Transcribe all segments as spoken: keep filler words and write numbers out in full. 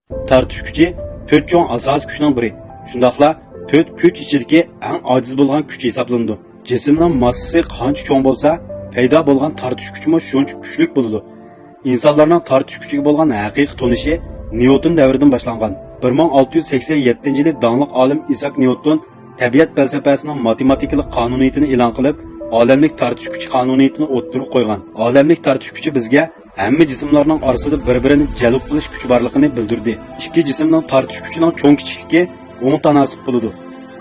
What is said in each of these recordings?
تارتىش كۈچى تۆت چوڭ ئاساسىي كۈچنىڭ بىرى. شۇنداقلا تۆت كۈچ ئىچىدىكى ئەڭ ئاجىز بولغان كۈچ ھېسابلىنىدۇ. جىسىمنىڭ ماسسىسى قانچە چوڭ بولسا، پەيدا بولغان تارتىش كۈچىمۇ شۇنچە كۈچلۈك بولىدۇ. ئىنسانلارنىڭ تارتىش كۈچىگە بولغان ھەقىقىي تونۇشى نيۇتون دەۋرىدىن باشلانغان. بىر مىڭ ئالتە يۈز سەكسەن يەتتىنچى يىلى داڭلىق ئالىم ئىساك نيۇتون تەبىئەت پەلسەپەسىنىڭ ماتېماتىكىلىق قانۇنىيىتىنى ئېلان قىلىپ، ئالەملىك تارتىش كۈچى قانۇنىيىتىنى ئوتتۇرىغا قويغان. ئالەملىك تارتىش كۈچى بىزگە ھەممە جىسىملارنىڭ ئارىسىدا بىر-بىرىنى جەلپ قىلىش كۈچى بارلىقىنى بىلدۈردى. ئىككى جىسىمنىڭ تارتىش كۈچىنىڭ چوڭ كىچىكلىكى ئوڭ تاناسىپ بولىدۇ.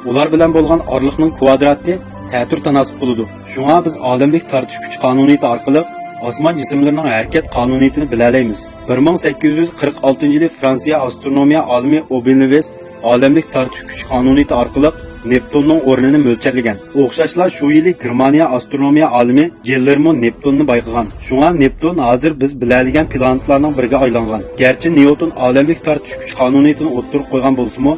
ئۇلار بىلەن بولغان ئارىلىقنىڭ كۋادراتى تەتۈر تاناسىپ بولىدۇ. شۇڭا بىز ئالەملىك تارتىش كۈچى قانۇنىيىتى ئارقىلىق ئاسمان جىسىملىرىنىڭ ھەرىكەت قانۇنىيىتىنى بىلەلەيمىز. بىر مىڭ سەككىز يۈز قىرىق ئالتىنچى يىلى فرانسىيە ئاسترونومىيە ئالىمى ئوبېلنىۋېس ئالەملىك تارتىش كۈچى قانۇنىيىتى ئارقىلىق نېپتۇننىڭ ئورنىنى مۆلچەرلىگەن. ئوخشاشلا شۇ يىلى گېرمانىيە ئاسترونومىيە ئالىمى گېللېرمو نېپتۇننى بايقىغان. شۇڭا نېپتۇن ھازىر بىز بىلەلىگەن پلانېتىلارنىڭ بىرىگە ئايلانغان. گەرچە نيۇتون ئالەملىك تارتىش كۈچى قانۇنىيىتىنى ئوتتۇرىغا قويغان بولسىمۇ،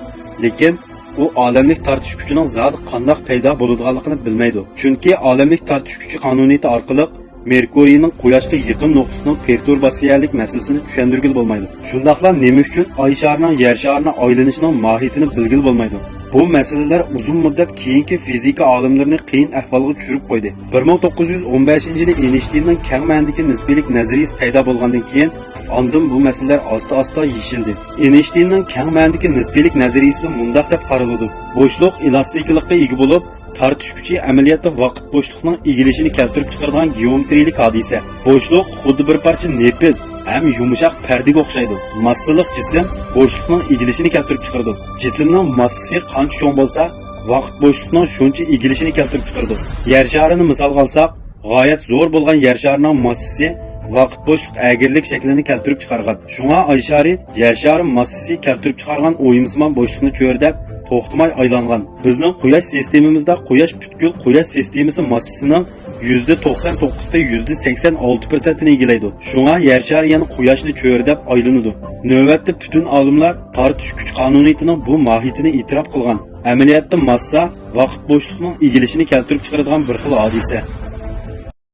لېكىن ئۇ ئالەملىك تارتىش كۈچىنىڭ زادى قانداق پەيدا بولىدىغانلىقىنى بىلمەيدۇ. چۈنكى ئالەملىك تارتىش كۈچى قانۇنىيىتى ئارقىلىق مېركۇرىينىڭ قۇياشقا يېقىن نۇقتىسىنىڭ پېرتۇرباتسىيەلىك مەسىلىسىنى چۈشەندۈرگىلى بولمايدۇ. شۇنداقلا نېمە ئۈچۈن ئاي شارىنىڭ يەر شارىنى ئايلىنىشىنىڭ ماھىيىتىنى بىلگىلى بولمايدۇ. بۇ مەسىلىلەر ئۇزۇن مۇددەت كېيىنكى فىزىكا ئالىملىرىنى قىيىن ئەھۋالغا چۈشۈرۈپ قويدى. بىر مىڭ توققۇز يۈز ئون بەشىنچى يىلى ئېينىشتىيننىڭ كەڭ مەنىدىكى نىسپىيلىك نەزەرىيىسى پەيدا بولغاندىن كېيىن، ئاندىن بۇ مەسىلىلەر ئاستا-ئاستا يېشىلدى. ئېينىشتىيننىڭ كەڭ مەنىدىكى نىسپىيلىك نەزەرىيىسىدە مۇنداق دەپ قارىلىدۇ: بوشلۇق ئېلاستىكىلىققا ئىگە بولۇپ، تارتىش كۈچى ئەمەلىيەتتە ۋاقىت بوشلۇقنىڭ ئېگىلىشىنى كەلتۈرۈپ چىقىرىدىغان گېئومېترىيىلىك ھادىسە. بوشلۇق خۇددى بىر پارچە نېپىز ھەم يۇمشاق پەردىگە ئوخشايدۇ. ماسسىلىق جىسىم بوشلۇقنىڭ ئېگىلىشىنى كەلتۈرۈپ چىقىرىدۇ. جىسىمنىڭ ماسسىسى قانچە چوڭ بولسا، ۋاقىت بوشلۇقنىڭ شۇنچە ئېگىلىشىنى كەلتۈرۈپ چىقىرىدۇ. يەر شارىنى مىسالغا ئالساق، غايەت زور بولغان يەر شارىنىڭ ماسسىسى ۋاقىت بوشلۇق ئەگرىلىك شەكلىنى كەلتۈرۈپ چىقارغان. شۇڭا ئاي شارى يەر شارى ماسسىسى كەلتۈرۈپ چىقارغان ئويمىسىمان بوشلۇقنى چۆرىدەپ، توختىماي ئايلانغان. بىزنىڭ قۇياش سىستېمىمىزدا قۇياش پۈتكۈل قۇياش سىستېمىسى ماسسىسىنىڭ يۈزدە توقسان توققۇزدا يۈزدە سەكسەن ئالتە پىرسەنتىنى ئىگىلەيدۇ. شۇڭا يەر شارى يەنە قۇياشنى چۆرىدەپ ئايلىنىدۇ. نۆۋەتتە پۈتۈن ئالىملار تارتىش كۈچ قانۇنىيىتىنىڭ بۇ ماھىيىتىنى ئېتىراپ قىلغان. ئەمەلىيەتتە ماسسا ۋاقىت بوشلۇقنىڭ ئېگىلىشىنى كەلتۈرۈپ چىقىرىدىغان بىر خىل ھادىسە.